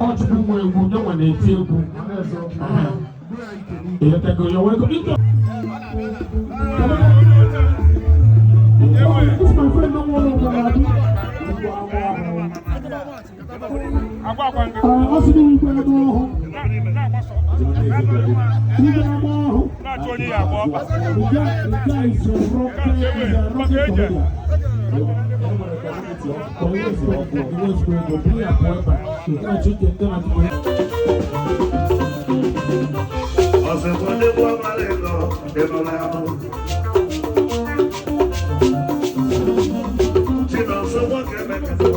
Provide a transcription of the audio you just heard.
Ọchukwu nwe egwu nye nwe na-eti egwu. Ịghọtago ya wee go ike. This my friend no want to go. Ọ sị na igwe ebe ọhụ. Igwe ebe ọhụ. The guy is a rock, is a rock Ọ̀sẹ̀ kan dé bọ́ balẹ̀ lọ, ìrọ̀lẹ́ àbọ̀. Chinonso nwoke mekata.